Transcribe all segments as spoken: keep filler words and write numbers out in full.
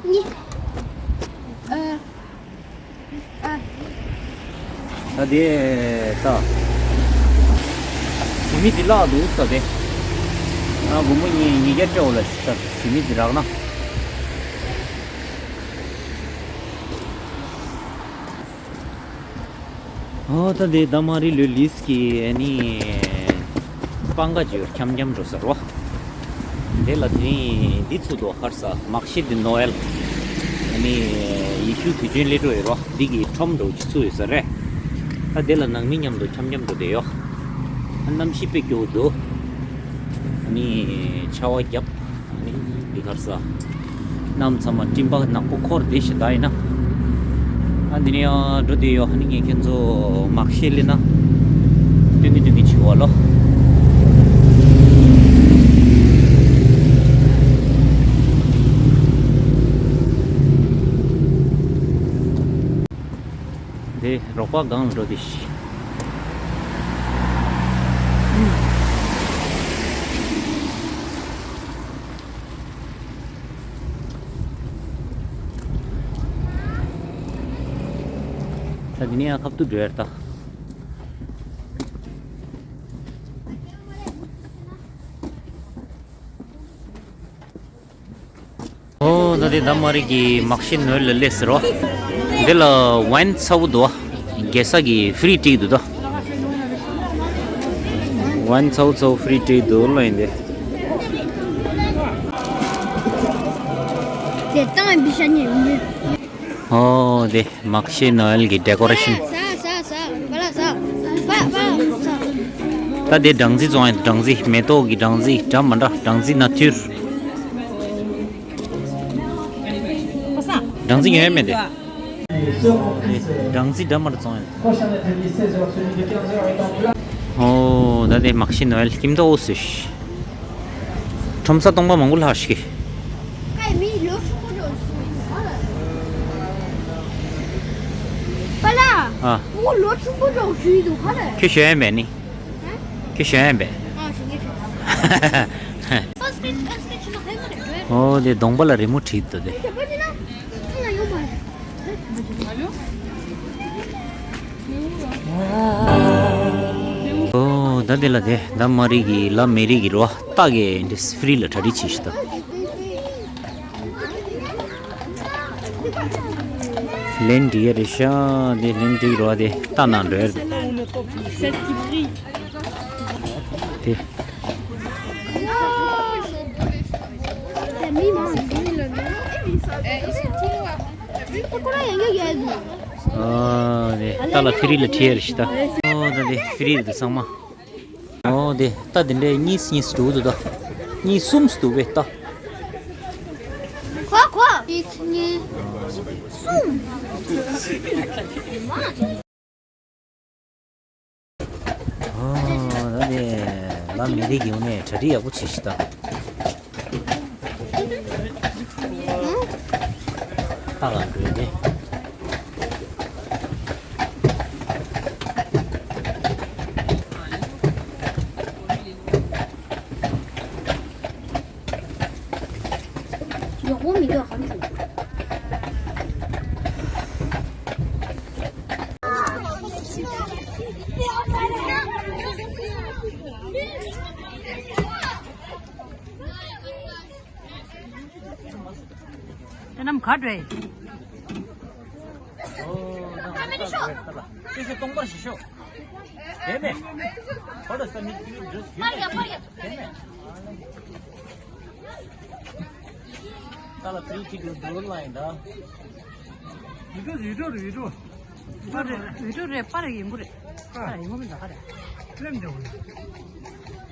གཉིས། ཨ། ཨ། ད་དེ་ད། བུད་མེད་དེ་བརླག་འདུག་ས་དེ། ཨ། སྒོར་མོ་ཉིས་ཉིས་བརྒྱ་སྤྲད་འོ་ལ་ཞིག་ད་བུད་མེད་དེ་རག་ན། ཨོ་ད་དེ་ད་མ་རི་ལོའི་ལིས་ཀྱི་ཨ་ནི་སྤང་ཁ་བརྗོད་འཁྱམ་འཁྱམ་འགྲོ་ས་རོ། དེ་ལ་དེ་རིང་འདི་ཚུགས་འདུག་ཧར་ས་མག་ཤེད་དེ་ནོ་ཨེལ། ཨ་ནི་ཡེ་ཤུ་དུས་ཆེན་སླེབས་འགྲོ་ཡོད་རོ། འདི་གི་ཁྲོམ་འགྲོ་ཅིག་ཚུགས་ཡོད་ས་རེད། ད་དེ་ལ་ནང་མི་མཉམ་དུ་འཁྱམ་འཁྱམ་འགྲོ་བསྡད་ཡོད། ཨ་གནམ་གཤིས་དཔེ་སྐྱོ་བོ་འདུག་ཨ་ནི་ཆར་པ་བརྒྱབ། ཨ་ནི་འདི་གར་ས། གནམ་ཚང་མ་སྤྲིན་པ་ནག་པོ་འཁོར་བསྡད་ཤག་ད་ཡིན་ན། ཨ་འདི་ནས་ཡང་འགྲོ་བསྡད་ཡོད། ཨ་ནི་ངས་ཁྱེད་ཚོ་མག་ཤེད་སླེབས་ན། སྟོན་གི་སྟོན་གི་བྱེད་པ་ལོ། འདི་རོགས་པ་སྒང་ལ་འགྲོ་དེ་ཤི། ད་འདི་ནས་ཡང་ཁ་ཐུག་འགྲོ་ཡར་ད། ཨོ་ད་དེ་ད་མ་རི་གི་མག་ཤེད་ནོ་ཨེལ་ལ་སླེབས་ཟེར་རོ། འདི་ལ་ཝའིན་ཚ་བོ་འདུག་རྒྱལ་ས་གི་ཧྥི་རི་སྤྲད་འདུག་ད། ཝའིན་ཚ་བོ་ཚ་བོ་ཧྥི་རི་སྤྲད་འདུག་ལོ་ཡིན་ཏེ། དེ་ཏང་བི་ཤ་ཉེ་ཡོང་གི། ཨོ་དེ་མག་ཤེད་ནོ་ཨེལ་གི་ཌེ་ཀོ་རེ་ཤན། ཟ་ཟ་ཟ། པ་ལ་ཟ། པ་པ་ཟ། ད་དེ་སྦྲང་རྩི་བཙོང་ཡ། སྦྲང་རྩི་མེ་ཏོག་གི་སྦྲང་རྩི་འདྲ་མི་འདྲ། སྦྲང་རྩི་ནཱ་ཐུར། སྦྲང་རྩི་ཉོས་མེད་དེ། སྦྲང་རྩི་འདྲ་མི་འདྲ་བཙོང་ཡ། ཨོ་ད་དེ་མག་ཤེད་ནོ་ཨེལ་ཁྱིམ་ཐོག་འོ་སུ་ཤི། ཁྲོམ་ས་སྟོང་པ་མང་པོ་ལྷག་ཤི། པ་ལ། ཨ། ཁོ་ལོ་ཆུང་པོ་འདྲ་བོ་ཞུས་འདུག་ག་ལ། ཁྱོད་ཞོན་ཡ་མེད་ནི། ཨ། ཁྱོད་ཞོན་ཡ་མེད། ཨ་ཞོན་གི་ཞོན། ཨོ་དེ་གདོང་པ་ལ་རི་མོ་བྲིས་འདུག་དེ། ཨོ་ད་དེ་ལ་དེ་ད་མ་རི་གི་ལ་མེ་རི་གི་རོ་ཏག་གི་འདི་ཧྥི་རི་ལ་གྲ་སྒྲིག་བྱས་ཤི་ད། ལན་འདི་ཡ་རེ་ཤ་དེ་ལན་འདི་རོ་དེ་ཏག་ན་འགྲོ་ཡ་རེད། དེ། ཨ་དེ་ཏག་ལ་ཧྥི་རི་ལ་ཁྲིད་ཡ་རེ་ཤི་ད། ཨོ་ད་དེ་ཧྥི་རི་རེད་ད་ཚང་མ། ཨོ་དེ་ད་དེ་འདྲའི་གཉིས་གཉིས་སུ་འདུག་ད། གཉིས་གསུམ་སུ་འདུག་བས་ད། གོ་གོ། གཅིག་གཉིས། གསུམ། ཨོ་ད་དེ་ལ་མི་རིགས་ཡོང་ནས་གྲ་སྒྲིག་ཡག་པོ་བྱེད་ཤི་ད། ད་ལ་འགྲོ་དེ། དེ་རྣམས་ག་འདྲ། ཨོ། ད་ད་ད་ད་ད། ཤོག་ཤོག་སྟོང་པར་ཞིག་ཤོག་དེ་ནས་ཁོ་ད་ས་མི་ཀི་ལི་འདྲེས་ཡོད་པར་ཡ་པར་ཡ། དེ་ནས་ད་ལ་ཕི་རི་ཁིག་འདུག་ལ་ཡིན་ད། ཡུ་ཊུབ་ཡུ་ཊུབ་ཡུ་ཊུབ། པར་རེད། ཡུ་ཊུབ་རེད། པར་ཡིན་པོ་རེད། པར་ཡིན་པོ་མིན་ད་ཧ་རེད། ཕིལམ་འདྲ་བོ་རེད།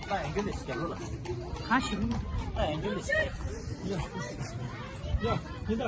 ད་ཨེན་ཇི་ལིས་རྒྱབ་ལོ་ལ། ག་ཞིག་ལོ། ད་ཨེན་ཇི་ལིས། ཡ། ཡ། ཡིན་ད།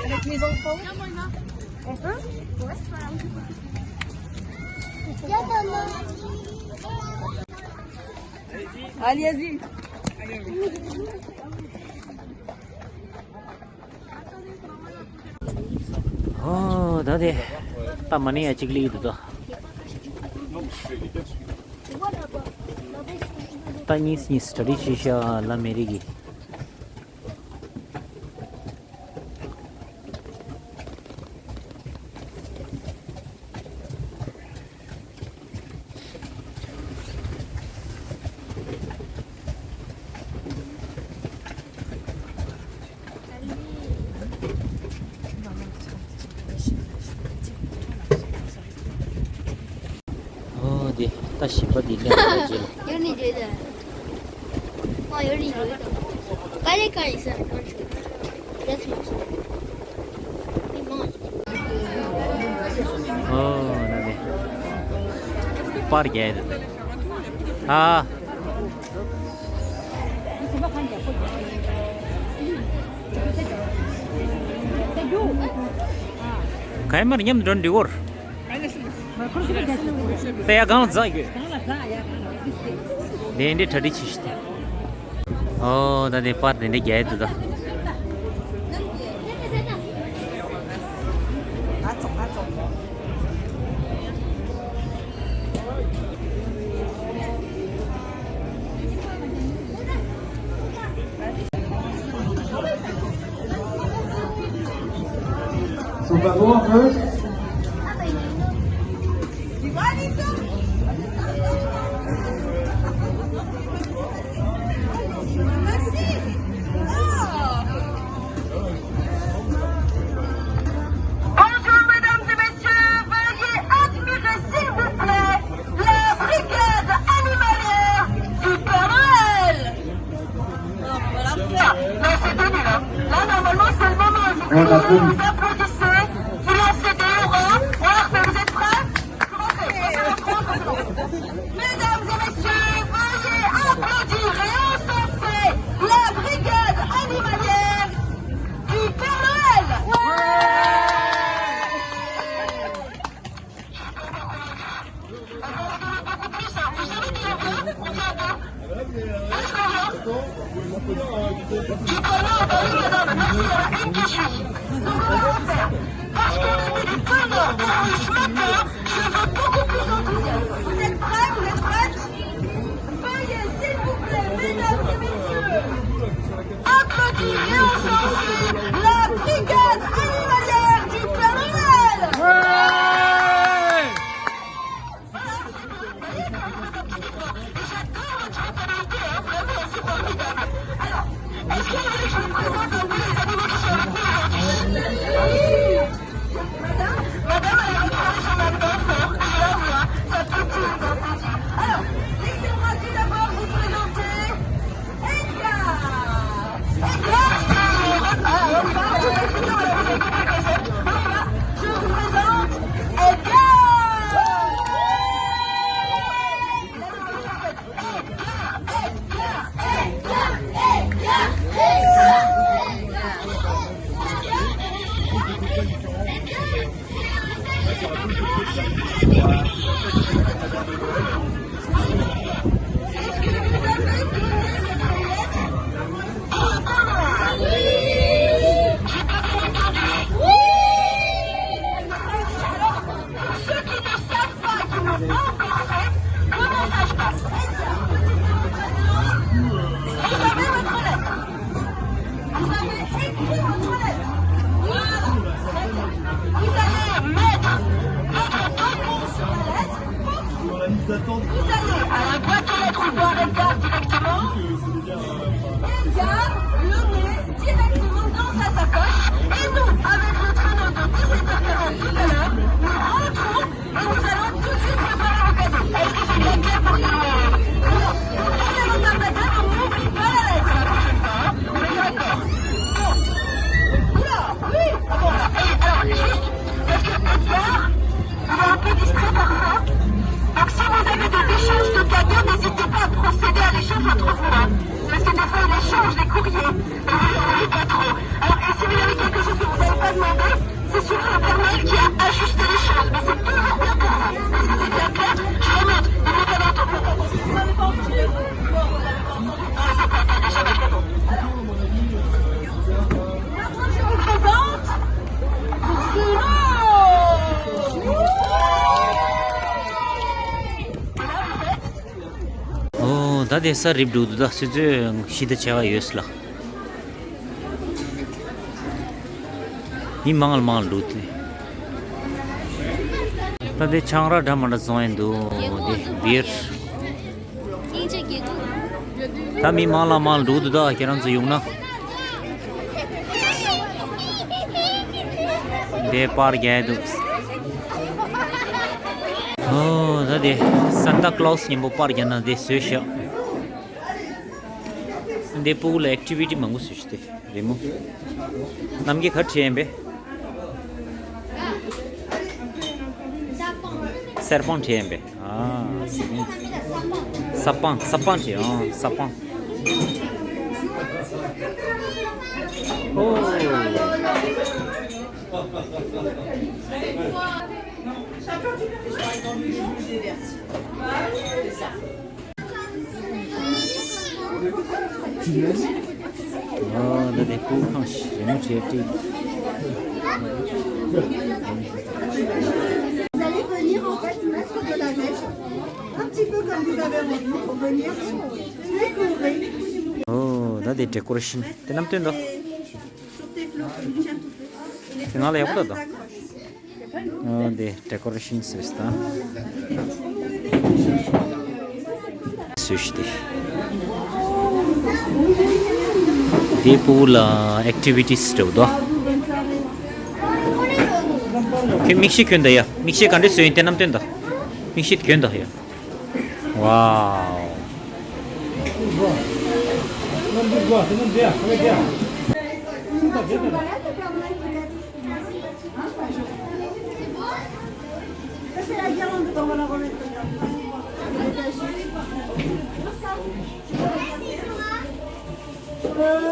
Avec mes enfants. On peut ? Allez, vas-y. ཨོ། ད་དེ་ད་མ་ནི་ཡ་གཅིག་ལི་འདུག་ད། ད་གཉིས་གཉིས་སི་ཊ་ཌི་བྱེད་ཤག་ལ་མེ་རི་གི། ཨོ། འདི་ད་ཞིམ་པ་འདི་ལེན་པ་ཅིག་ལ། ཡོད་ནི་རེད་ད། ཨ། ཡོད་ནི་ཡོད་ད། ཀ་རེ་ཀ་རེ་ཟེར་ན་ཡོད་ནི་རེད། ཡ་སི་མ་སི། ཨོ། ན་ནི་པར་རྒྱག་ཡ་ད། ཨ། ག་ཡ་མར་མཉམ་དུ་འགྲོ་འདི་གོར། ད་ཡ་གང་ལ་འཛག་ཡོད། དེ་འདྲའི་གྲ་སྒྲིག་བྱེད་ཤི་ཏེ། ཨོ། ད་དེ་པར་དེ་འདྲའི་རྒྱག་ཡ་འདུག་ད། Sont pas bons un peu ? Bonjour mesdames et messieurs, veuillez admirer s'il vous plaît la brigade animalière du Père Noël. Alors, voilà. Non, c'est nul, hein. Là, normalement, c'est le moment. Vous criez, vous applaudissez, vous lancez des hurrahs. Voilà, vous êtes prêts ? Mesdames et messieurs, veuillez applaudir et encenser la brigade animalière du Père Noël. Vous savez d'où on vient ? On vient d'où ? D'où est-ce qu'on vient ? Du Père Noël, bah oui, madame, merci, on a une question. Nous allons faire. Parce qu'on a mis des tonnes de ce matin, je veux beaucoup plus d'enthousiasme. Vous êtes prêts ? Vous êtes prêtes ? Veuillez, s'il vous plaît, mesdames et messieurs, applaudir et encenser la brigade animalière du Père Noël. Alors, est-ce que vous voulez que je vous présente un peu les animaux qui sont avec nous aujourd'hui ? Madame, madame, elle a retrouvé son album, donc, je la vois, ça fait plaisir d'entendre. Alors, laissez-moi tout d'abord vous présenter Edgar. Edgar, c'est, ah, on y va, on y va, on y va, on y va. Je vous présente Edgar. Pour ceux qui ne savent pas et qui n'ont pas encore fait, comment ça se passe ? Vous avez votre lettre. Vous avez écrit votre lettre. Voilà. Vous allez mettre votre nom sur la lettre. Vous allez à la boîte aux lettres ou dans la gare directement. Edgar le met directement dans sa sacoche. Et nous, avec notre traîneau de dix-sept heures quarante tout à l'heure, nous rentrons et nous allons tout de suite préparer le cadeau. Est-ce que c'est bien clair pour tout le monde ? Alors, pour ne pas perdre, madame, on n'oublie pas la lettre la prochaine fois, hein ? On est d'accord ? Bon. Céder à l'échange entre vous, hein. Parce que des fois, il échange les courriers. Et vous, vous voulez pas trop. Alors, et si vous avez quelque chose que vous n'avez pas demandé, c'est souvent le Père Noël qui a ajusté les choses. Mais c'est toujours bien pour vous. Est-ce que c'est bien clair ? Je remonte. Il me donne un tour. Ah, c'est pas bien, déjà, maintenant. Je vous présente Bruno. Et là, vous êtes ཨོ། ད་དེ་ས་རིབ་འགྲོ་འདུག་ད་ཆུ་ཚོད་བཞི་དང་ཕྱེད་ཀ་ཡོད་ས་ལ། མི་མང་ལ་མང་ལ་འགྲོ་དེ། ད་དེ་ཆང་རག་འདྲ་མི་འདྲ་བཙོང་ཡིན་འདུག་དེ་བི་ཡར། ད་མི་མང་ལ་མང་ལ་འགྲོ་འདུག་ད་ཁྱེད་རང་ཚོ་ཡོང་ན། འདི་པར་རྒྱག་འདུག་ཨོ། ད་དེ་སན་ཏ་ཀློ་སི་མཉམ་པོ་པར་རྒྱག་ན་དེ་བཟོས་ཤག་འདི་ཕྲུ་གུ་ལ་ཨེག་ཊི་བི་ཊི་མང་པོ་བཟོས་ཤག་དེ་རི་མོ། གནམ་གྱི་ག་བྲིས་ཡིན་པས། སེར་པང་བྲིས་ཡིན་པས། ཨ། ས་པང་། ས་པང་བྲིས། ཨ། ས་པང་། ཨོ། ཨོ། འདི་ནི་སྤུ་ཁང་ཞིག་རི་མོ་བྲིས་ཏེ། Vous allez venir en fait mettre de la neige, un petit peu comme vous avez envie, pour venir décorer. ཨོ། ད་དེ་ཌེ་ཀོ་རེ་ཤན་དེ་རྣམས་སྟོན་དང་། དེ་ནང་ལ་ཡག་པོ་འདུག་ད། ཨོ། འདི་ཌེ་ཀོ་རེ་ཤན་བཟོས་ད། བཟོས་ཏེ། འདི་ཕྲུ་གུ་ལ་ཨེག་ཊི་བི་ཊི་སི་འདྲ་པོ་འདུག་ཁྱོད་མིག་ཤེལ་གྱོན་དང་ཡ། མིག་ཤེལ་ག་འདྲས་བཟོས་ཡིན་དེ་རྣམས་སྟོན་དང་། མིག་ཤེལ་གྱོན་དང་ཡ། ཝའོ།